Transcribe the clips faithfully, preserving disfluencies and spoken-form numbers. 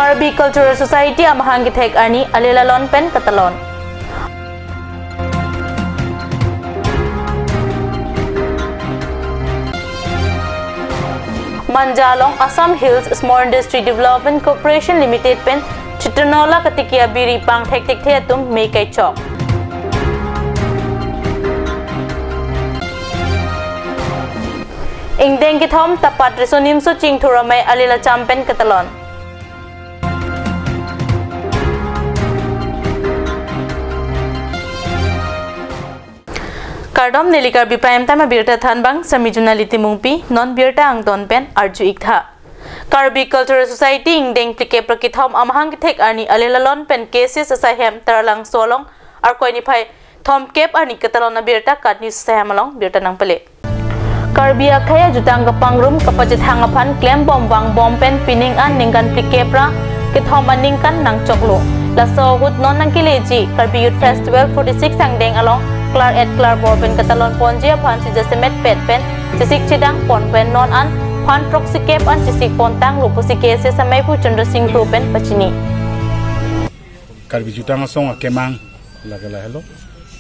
Karbi Cultural Society amahang kethek arni alila lon pen katalon. Manja along Assam Hills Small Industry Development Corporation Limited pen Chitronola katiki abiri pangthek thekthe atum me kaichok. Ingdeng kethom Tapat Riso Nimso Chingthur Amei alila cham pen katalon. Kardom, neli Karbi Prime Time abirta thanbang, sami Junali Timungpi, non birta angton pen arju iktha. Karbi Cultural Society ingdeng phlikep ra kethom amahang kethek arni alila lon pen K C S asaihem Taralangso along Arkoi niphai thomkep arni katalon abirta KAT News asaihem along birta nangpale. Karbi akhei ajutang kapangrum kapachethang aphan klembom vangbom pen pining an ningkan phlikep ra kethom aningkan nangchoklo. Laso ahut non nangkeleji Karbi Youth Festival forty-six angdeng along klar-et klarbor pen katalon ponji aphan si jasemet pet pen chesik chedang pon pen non an phan throksi kep an chesik pon tanglo pusi K C S ameiphu Chandra Singh Kro pen pachini. Karbi jutang asong akemang lake lahelo,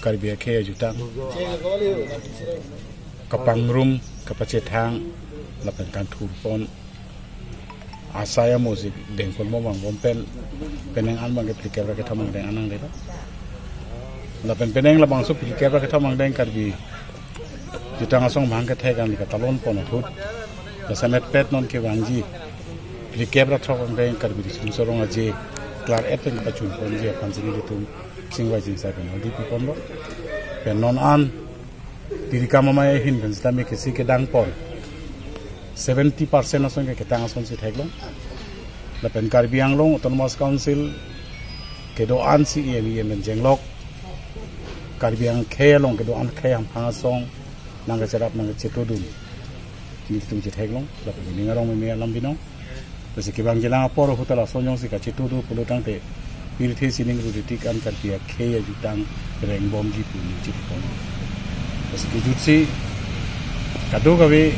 Karbi akhei ajutang kapangrum kapachethang lapen kanthur pon asai amo si dengpon mo vangbom pen penang an abangke phlikep ra kethom angdeng an nangdelo. Lapen penang labangso phlikep ra kethom angdeng Karbi jutang asong amahang kethek arni katalon pon ahut jasemet pet non kevangji phlikep ra throk angdeng Karbi Riso Nimso Rong Aje klar-et pen kapachun ponji aphan si nelitum chingvai chingsai pen hadi pi ponlo. Pen non an Tirikam Amei ahin pen sitame kesi kedang pon seventy percent asong ke ketang asonsi theklong. Lapen Karbi Anglong Autonomous Council kedo-an si E M, E M pen chenglok, Karbi akhei along kedo-an akhei hamphang asong nangkacharap nangkachetodun nelitum chetheklong, lapen ning arong meme alam binong. Lasi kevang kelang apor ahut ta lason jongsi kachetodo pulo tangte pirthe sining rudetik an Karbi akhei ajutang rengbomji pu neli chepon. Lasi kejutsi kadokave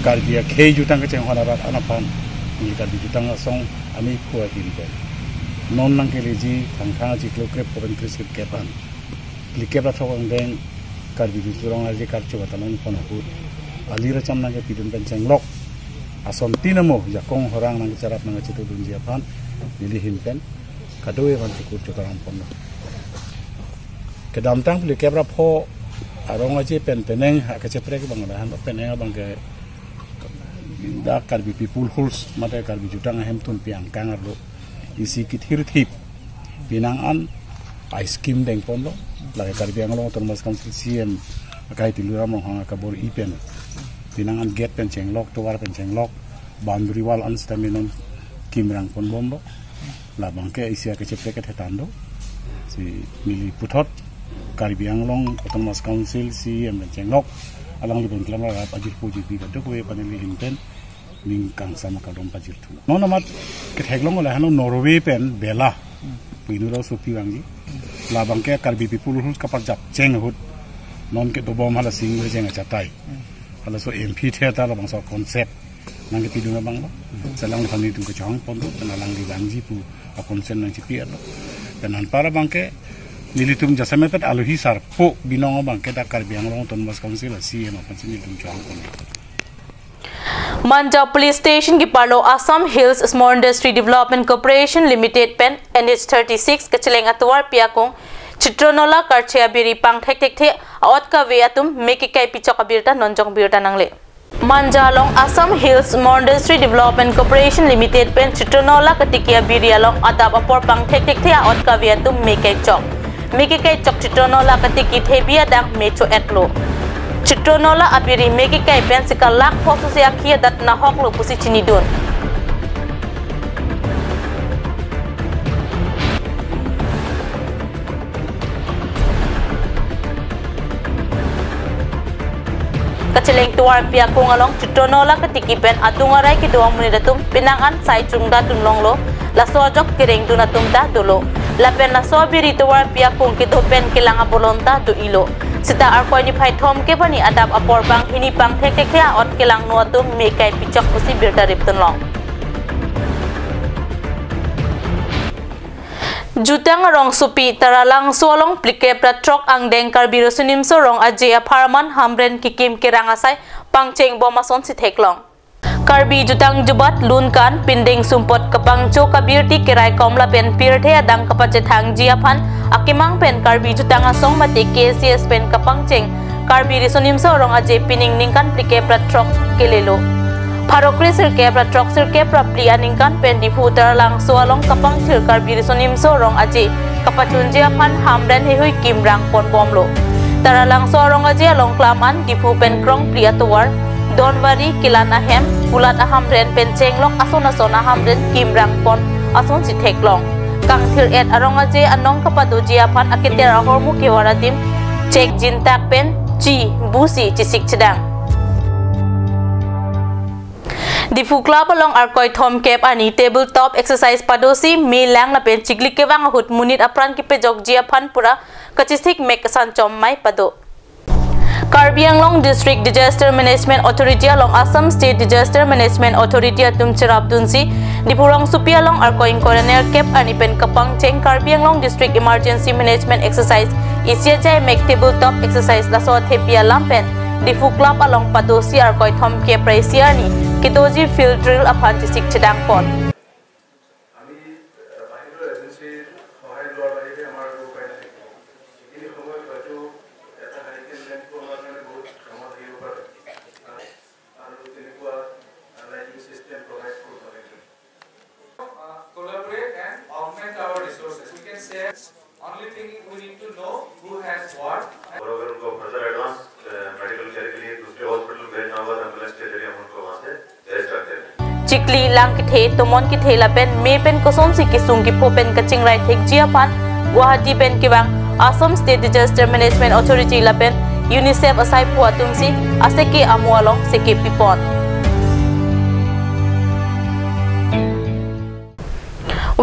Karbi akhei jutang kachinghon arat an aphan neli Karbi jutang asong ameiphu ahirike non nangkeleji Thangthang achiklo krepho pen kresirkep an phlikep ra throk angdeng Karbi Riso Rong Aje karcho katalon pon ahut alira cham nangkepidun pen chenglok asontin amo jakong horang nangkacharap nangkachetodunji aphan neli ahin pen kadokave aphan chukur chotaram ponlo. Kedamtang phlikep ra pho arong aje pen penang ha kacheprek abang lahan penang abangke dak Karbi People Halls mate Karbi jutang ahemtun pi angkang arlo isi kithirthip penang an a scheme dengponlo, lake Karbi Anglong Autonomous Council C E M akai Tuliram Ronghang akabor-i pen penang an gate pen chenglok, tovar pen chenglok, boundary wall an sitame non kimrang ponbomlo. Labangke isi akacheprek kethe tando. Si neli puthot Karbi Anglong Autonomous Council C E M pen chenglok alangli pen kelang arap ajirpo jirpi kadokave aphan neli ahin pen ning kangsam akardom pajirthu. Non amat ketheklong lahelo Norway pen Bela pu inut asopi vangji. Labangke Karbi People Halls kaparjap cheng ahut non kedobom hala sing jeng achatai. Halaso amphitheater labangso concept nangkepidun abanglo. Selang kami tum kechong pon pen alangli vangji pu a consent nangchipi arlo. Pen anpar abangke nelitum jasemet pet alohi sarpo binong abangke dak Karbi Anglong Autonomous Council a C E M aphan si nelitum chong pon. Manja Police Station kiparlo Assam Hills Small Industry Development Corporation Limited pen N H thirty-six kacheleng atovarpi akung Chitronola karche abiri pangthek thekthe a-ot kave atum me kekai pichok abirta nonjong birta nangle. Manja along Assam Hills Small Industry Development Corporation Limited pen Chitronola katiki abiri along adap apor pangthek thekthe a-ot kave atum me kaichok. Me kekaichok Chitronola katiki thebi adang me cho-etlo. Chitronola abiri me kekai pen sika lakh pho sose akhi adat nahoklo pusi chinidun. Kacheleng tovarpi akung along Chitronola katiki pen adung arai kedo amonit atum penang an sai chungda dunlonglo, laso ajok kerengdun atum ta dolo. Lapen laso abiri tovarpi akung kedo pen kelang abolon ta do-ilo. Sita Arkoi niphai thomkep arni adap apor banghini pangthek thekthe a-ot kelangno atum me kai pichok pusi birta ripdunlong. Jutang arongsopi Taralangso along phlikep ra throk angdeng Karbi Riso Nimso Rong Aje apharman Hamren kekim kerang asai pangchengbom asonsi theklong. Karbi jutang jubat lun kan pindeng sumpot kapangcho kabirti keraikom lapen pirthe adang kapachethangji aphan akemang pen Karbi jutang asong mate K A C S pen kapangcheng Karbi Riso Nimso Rong Aje pining ningkan phlikep ra throk kelelo. Pharo kre sirkep ra throk sirkep ra phli aningkan pen Diphu Taralangso along kapangthir Karbi Riso Nimso Rong Aje kapachunji aphan Hamren heihui kimrang ponbomlo. Taralangso arong aje along klam an Diphu pen krongphli atovar, Donwari, Kilan ahem, Kulat ahamren pen chenglok ason ason ahamren kimrang pon asonsi theklong. Kangthir-et arong aje anong kapadoji aphan aketer ahormu kevar adim chek jintak pen chi busi chesik chedang. Diphu Club along arkoi thomkep arni table top exercise padosi melang lapen chikli kevang ahut monit apran kepejokji aphan pura kachesik mek kasan chom mai pado. Karbi Anglong District Disaster Management Authority along Assam State Disaster Management Authority atum cherapdunsi Diphu rongsopi along arkoi ingkoi ra nerkep arni pen kapangcheng Karbi Anglong District Emergency Management Exercise isi ajai mek table top exercise laso athepi alam pen Diphu Club along padosi arkoi thomkep ra isi arni kedoji field drill aphan chesik chedang pon. আমি, আহ, বাহিৰৰ এজেঞ্চিৰ সহায় লোৱাৰ বাহিৰে আমাৰ একো উপায় নাথাকিব। এইখিনি সময়ত হয়তো এটা হাৰিকেন লেম্পো আমাৰ কাৰণে বহুত কামত আহিব পাৰে। আৰু, আৰু তেনেকুৱা, আহ, লাইটিং ছিষ্টেম প্ৰভাইড কৰিব লাগে। Uh, collaborate and augment our resources. We can share, only thing we need to know who has what. और अगर उनको further advance, अ, मेडिकल केयर के लिए दूसरे हॉस्पिटल भेजना होगा तो एम्बुलेंस के जरिए हम उनको वहाँ से भेज सकते हैं। Chikli lang kethe, tomon kethe lapen me pen kosonsi kesung kepho pen kachingrai thekji aphan Guwahati pen kevang Assam State Disaster Management Authority lapen UNICEF asai phu atumsi aseke amo along seke pipon.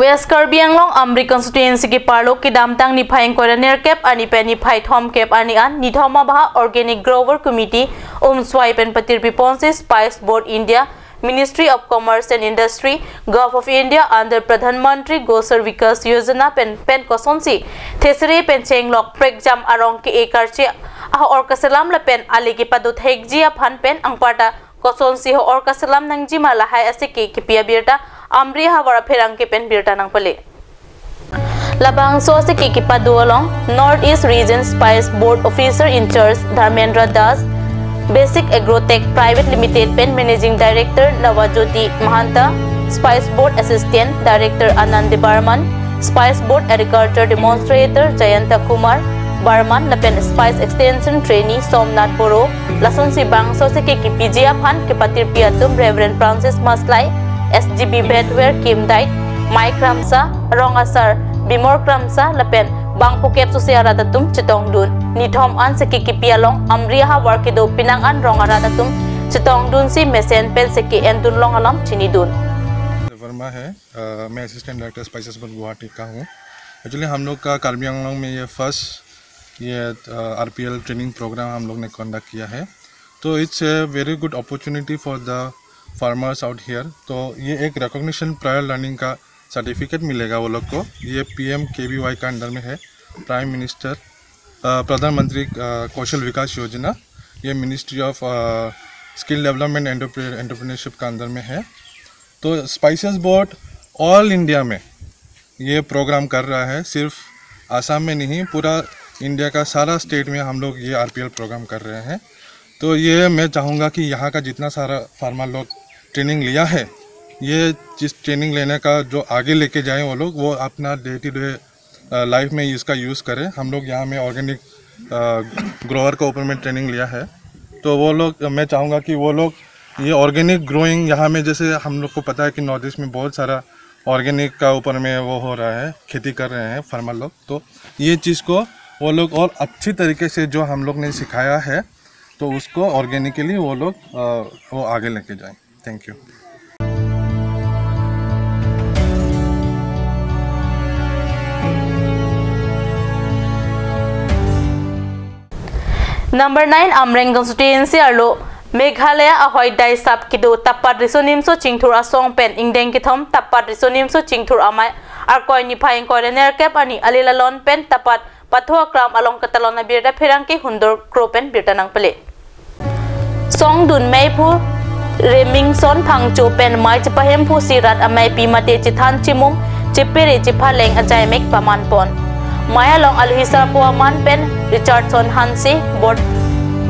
West Karbi Anglong Amri constituency keparlo kedamtang niphai ingkoi ra nerkep arni pen niphai thomkep arni an nithom abha Organic Grower Committee Umswai pen patirpi ponsi Spice Board India, Ministry of Commerce and Industry, Govt of India under Pradhan Mantri Kaushal Vikas Yojana pen pen kosonsi thesere pen chenglok prekjam arong ke-e karche ahor kaselam lapen ale kepado thekji aphan pen anparta kosonsi ho-or kaselam nangjima lahai aseke kepi abirta Amri ahavar apherangke pen birta nangpale. Labangso aseke kepado along North East Region Spice Board Officer in Charge Dharmendra Das, Basic Agrotech Private Limited pen Managing Director Navajyoti Mahanta, Spice Board Assistant Director Anand Barman, Spice Board Agriculture Demonstrator Jayanta Kumar Barman lapen Spice Extension Trainee Somnath Boro, lasonsi bangso aseke kepiji aphan kepatirpi atum Reverend Francis Maslai, S G B Bedware Kim Dait, Mai Kramsa, Rong Asar Bimor Kramsa lapen bangpokep sose arat atum chetongdun. Nithom an aseke kepi along Amri ahavar kedo pinang an rong arat atum chetongdunsi mesen pen aseke endun long alam chinidun. Verma है। अ, मैं assistant director spices board Guwahati का हूँ। एक्चुअली हम लोग का कार्बी आंगलोंग में ये फर्स्ट ये, अ, आरपीएल ट्रेनिंग प्रोग्राम हम लोग ने कंडक्ट किया है। तो it's a very good opportunity for the farmers out here। तो ये एक रिकॉग्निशन प्रायर लर्निंग का सर्टिफिकेट मिलेगा वो लोग को। ये पीएमकेवीवाई का अंडर में है, प्राइम मिनिस्टर, अ, प्रधानमंत्री, अ, कौशल विकास योजना, ये ministry of, a, skill development एंटरप्रे-, एंटरप्रेन्योरशिप का अंदर में है। तो स्पाइसेस बोर्ड ऑल इंडिया में ये प्रोग्राम कर रहा है, सिर्फ आसाम में नहीं, पूरा इंडिया का सारा स्टेट में हम लोग ये आरपीएल प्रोग्राम कर रहे हैं। तो ये मैं चाहूँगा कि यहाँ का जितना सारा फार्मर लोग ट्रेनिंग लिया है, ये जिस ट्रेनिंग लेने का जो आगे लेके जाएँ वो लोग, वो अपना डे टू डे, अ, लाइफ में इसका यूज़ करें। हम लोग यहाँ में ऑर्गेनिक, अ, ग्रोअर के ऊपर में ट्रेनिंग लिया है, तो वो लोग, मैं चाहूँगा कि वो लोग ये ऑर्गेनिक ग्रोइंग यहाँ में, जैसे हम लोग को पता है कि नॉर्थ ईस्ट में बहुत सारा ऑर्गेनिक का ऊपर में वो हो रहा है, खेती कर रहे हैं फार्मर लोग, तो ये चीज़ को वो लोग और अच्छी तरीके से जो हम लोग ने सिखाया है, तो उसको ऑर्गेनिकली वो लोग, अ, वो आगे लेके जाएँ। Thank you. Number nine Amreng constituency arlo Meghalaya ahoidai sap kedo Tapat Riso Nimso Chingthur asong pen ingdeng kethom Tapat Riso Nimso Chingthur amei Arkoi niphai ingkoi ra nerkep arni alila lon pen Tapat Pathu Aklam along ketalon abirta pherangke Hundor Kro pen birta nangpele. Songdun meiphu Remingson Phangcho pen mei chepahemphusi rat ameipi mate chethan chemung chepere chephaleng ajaimek pamanpon. Mei along alohi sarpo aman pen Richardson Hanse, Board,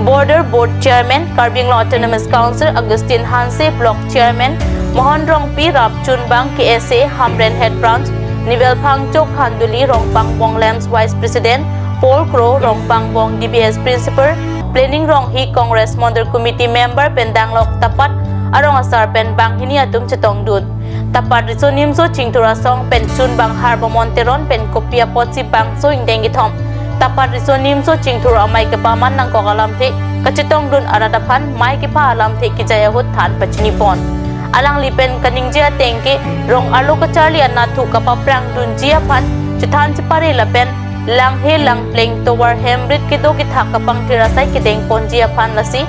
Border Board Chairman, Karbi Anglong Autonomous Council, Augustine Hanse, Block Chairman, Mohon Rongpi, Rapchunbang K S A, Hamren Head Branch, Nivel Phangcho, Khanduli, Rongpangbong Lamps Vice President, Paul Kro, Rongpangbong D B S Principal, Planning Ronghi, Congress Mandal Committee Member pen danglok Tapat arong asar pen banghini atum chetongdun. Tapat Riso Nimso Chingthur Asong pen chunbang Harbamon Teron pen kopi apotsi bangso ingdeng kethom Tapat Riso Nimso Chingthur amei kepaman nangkok alamthe kachetongdun arat aphan mei kepha alamthe kejai ahut than pachinipon. Alangli pen kaningje ateng ke rong arlo kacharli anat thu kapaprangdunji aphan chethan chepare lapen langhe langpleng tovar hem rit kedo kethak kapangthir asai kedengponji aphan lasi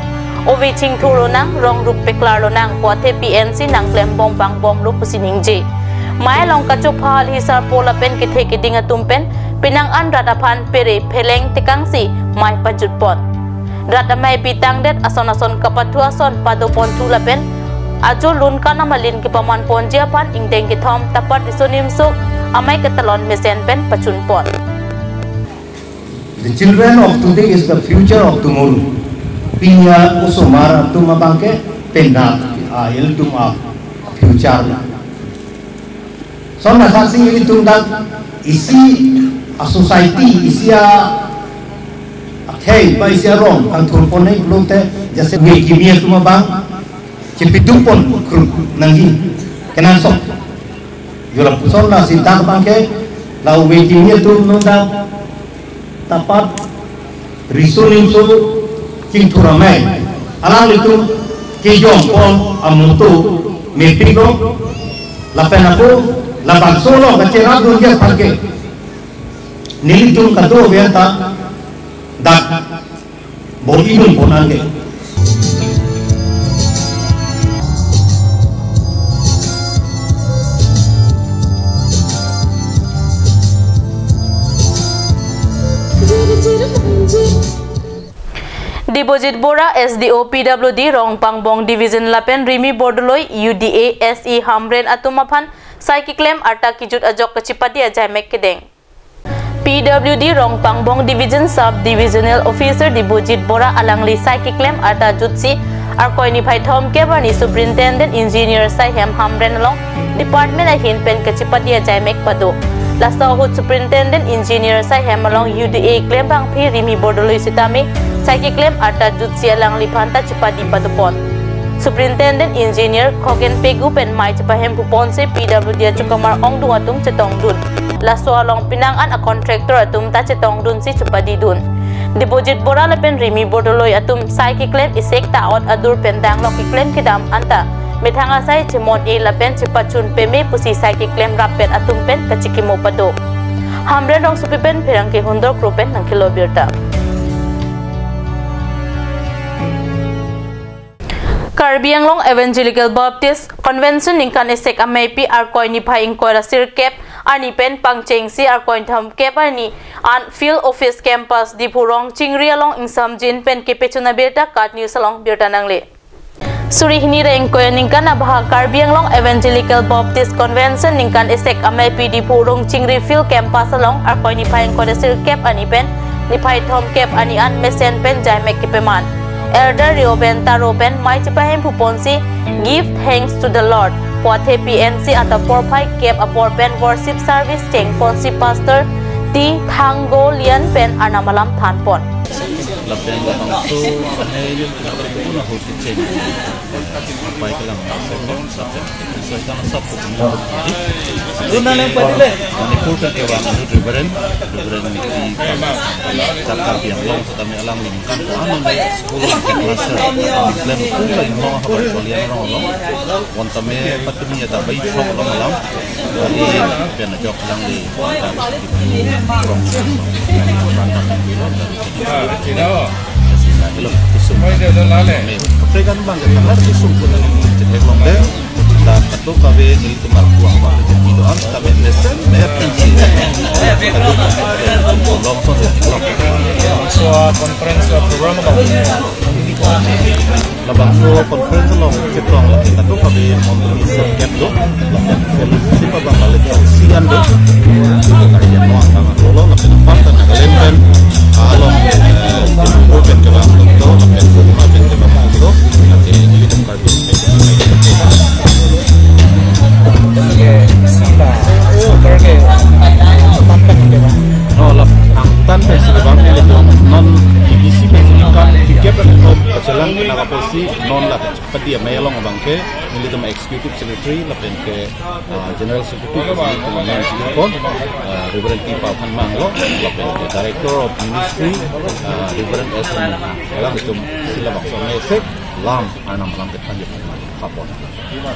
ove chingthur lonang, rong rup peklar lonang, pu athe P N C nangklembom vangbomlo pusi ningje. Mei along kachopha alohi sarpo lapen kethe keding atum pen penang an rat aphan pere pheleng tekangsi mei pajutpon. Rat ameipi tangdet ason ason kapathu ason padoponthu lapen ajo lun kanam alin kepamanponji aphan ingdeng kethom Tapat Riso Nimso amei ketalon mesen pen pachunpon. The children of today is the future of tomorrow. Pini a-osomar atum abang ke penang a-ilitum a-future. Lason asaksi ilitum dak isi a-society, isi a, akhei ba isi arong kangthurpon nai pulote, jaise ove kimi atum abang chepidukpon kru nangji kenangsot. Jula puson lasi dak abang ke la ove kimi atum non dak Tapat Riso Nimso Chingthur amei alanglitum kejongpon amoto mepiklo lapen ako labangso along kacherapdunji aphan ke nelitum kadokave ta dak bor-idunpon nangke. Debojit Bora, S D O P W D, Rongpangbong Division lapen Rimi Bordoloi, U D A, S E Hamren atum aphan sai keklem arta kejut ajok kachepadi ajaimek kedeng. P W D Rongpangbong Division Sub Divisional Officer Debojit Bora alangli sai keklem arta jutsi Arkoi niphai thomkep arni Superintendent Engineer Saihem Hamren along department ahin pen kachepadi ajaimek pado. Laso ahut Superintendent Engineer Saihem along U D A klembangpi Rimi Bordoloi sitame sai keklem arta jutsi alangliphan ta chepadi padopon. Superintendent Engineer Khogen Pegu pen mei chepahemphuponsi P W D achokamar ongdung atum chetongdun. Laso along penang an a-contractor atum ta chetongdunsi chepadidun. Debojit Bora lapen Rimi Bordoloi atum sai keklem isek ta-ot adur pen danglok keklem kedam anta methang asai chemon-e lapen chepachun peme pusi sai keklem rappet atum pen kachikimo pado. Hamren Rongsopi pen pherangke Hundor Kro pen nangkelo birta. Karbi Anglong Evangelical Baptist Convention ningkan isek ameipi Arkoi niphai ingkoi ra sirkep arni pen pangchengsi Arkoi thomkep arni an Field Office Campus Diphu Rongchingri along ingsamjin pen kepachun abirta KAT News along birta nangle. Suri hini ra ingkoi aningkan abahak Karbi Anglong Evangelical Baptist Convention ningkan isek ameipi Diphu Rongchingri Field Campus along Arkoi niphai ingkoi ra sirkep arni pen niphai thomkep arni an mesen pen jaimek kepaman Elder Reuben Taro pen mei chepahemphuponsi Give Thanks to the Lord pu athe P N C anta porphai kep apor pen worship service chengponsi Pastor T Thanggolian pen arnam alam thanpon. Lapen labangso ahei lapen un ahut kecheng pai kelang laso lapen soitan asap ko kami. Dun na leng padi le. Manipur ke kewang anu Reverend, Reverend di Karbi Anglong setame alangli kan ko anu le school headmaster. Lem pula imo habar kalian rong along. Wantame patumi ya tabai throk along alam. Jadi pen ajok alangli. Hello, kisum. Pegan bang, kisum pun. Jadi along deh. Ta kadokave nelitum arpu abang ke jati do-an, kami mesen, eh, pensi. Kadokave, long so se, long. So, ah, conference, ah, program abang. Labangso conference along chetong lake kadokave montri sirkep do, lapen fellowship abang lake sian do. Kari yang no abang lolo, lapen apar ta Nagaland pen, ah, along, eh, Dimapur pen kevang do, lapen Kohima pen kevang do, lake nelitum Karbi. Oke, sila, super ke, tanpa ke ba? No, lap, angtan pen si bang nelitum non B B C pen si kan tiket pen top kachelang kena kaposi non la padi amei along abang ke nelitum executive secretary lapen ke, ah, general secretary ke nelitum non si kon, ah, Reverend T. Paphan Manglo lapen ke director of ministry, ah, Reverend S. Manglo. Alangtum si labangso amei sek lam arnam alam ke thanji kapon.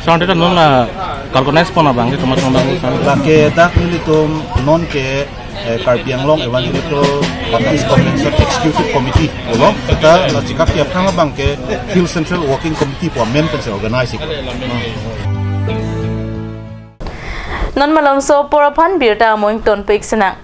Sang teta non la organize pon abang ke komat abang sang. Lake dak nelitum non ke, eh, Karbi Anglong Evangelical Baptist Convention Executive Committee. Olo, kita la chikak ke aphrang abang ke Hill Central Working Committee pu amen pen si organize ik. Non malomso apor aphan birta amoi tonpik sinang.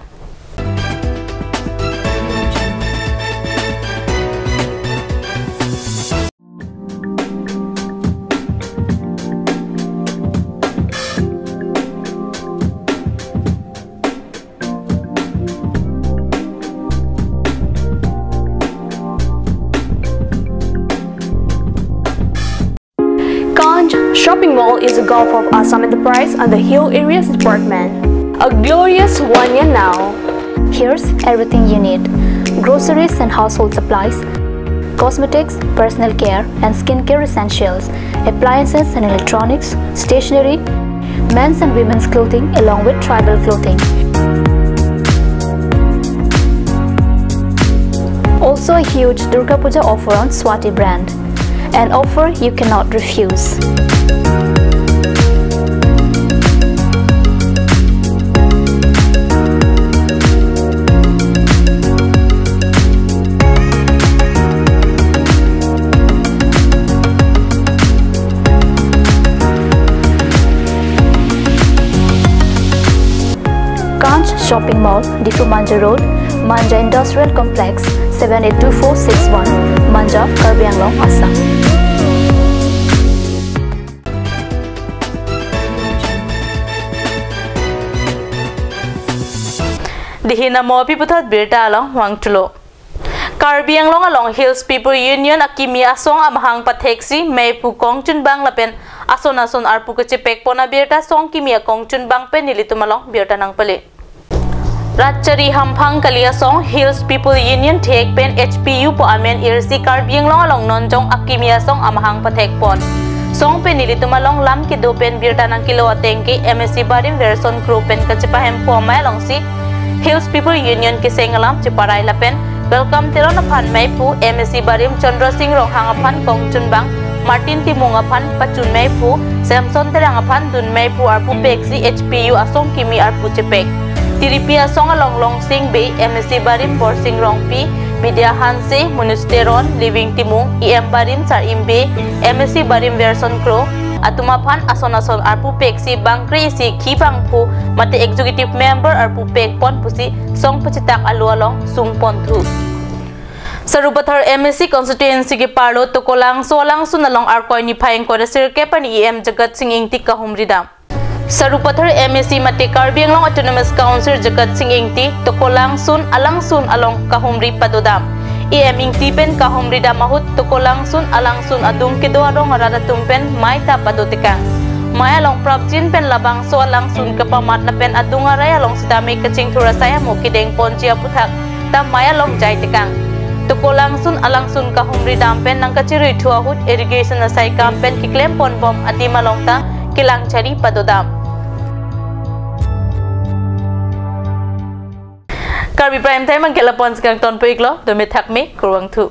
Kanch Shopping Mall is a gulf of Assam Enterprise and the Hill Areas Department. A glorious one year now. Here's everything you need: groceries and household supplies, cosmetics, personal care and skincare essentials, appliances and electronics, stationery, men's and women's clothing, along with tribal clothing. Also a huge Durga Puja offer on Swati brand. An offer you cannot refuse. Kanch Shopping Mall, Diphu Manja Road, Manja Industrial Complex, seven eight two four six one, Manja, Karbi Anglong, Assam. Dihin amo pi puthot birta along vangthulo. Karbi Anglong along Hills People Union akimi asong amahang patheksi meipu kongchunbang lapen ason ason arpu kechepek pon abirta song kimi akongchunbang pen nelitum along birta nangpale. Rat chari hamphang kali asong Hills People Union thek pen H P U pu amen irsi Karbi Anglong along nonjong akimi asong amahang pathek pon. Song pen nelitum along lam kedo pen birta nangkelo ateng ke M A C barim Verson Kro pen kachepahem pu amei alongsi Hills People Union keseng alam cheparai lapen Welcome Teron aphan meipu, M A C barim Chandra Singh Ronghang aphan kongchunbang, Martin Timung aphan pachun meipu, Samson Terang aphan dun meipu arpu peksi H P U asong kimi arpu chepek. Tiripi asong along Longsing Bey, M A C barim Borsing Rongpi, Bidya Hanse, Manoj Teron, Living Timung, E M barim Sar-im Bey, M A C barim Verson Kro atum aphan ason ason arpu peksi bangkre isi khi bangphu mate executive member arpu pek pon pusi song pachitak alo along sung ponthu. Sarupathar M A C constituency keparlo Tokolangso alangsun along Arkoi niphai ingkoi ra sirkep arni E M Jagat Singh Ingti kahumri dam. Sarupathar M A C mate Karbi Anglong Autonomous Council Jagat Singh Ingti Tokolangsun alangsun along kahumri padodam. E M Ingti pen kahumri dam ahut Tokolangsun alangsun adung kedo arong arat atum pen mei ta pado tekang. Mei along prapjin pen labangso alangsun kapamat lapen adung arai along sitame kachingthur asai amo kedeng ponji aputhak ta mei along jai tekang. Tokolangsun alangsun kahumri dam pen nangkacherui thu ahut irrigation asai kam pen keklem ponbom adim along ta kelang chari padodam. Karbi Prime Time angke lapon si kangtonpik lo, dome thakme, kurvangthu.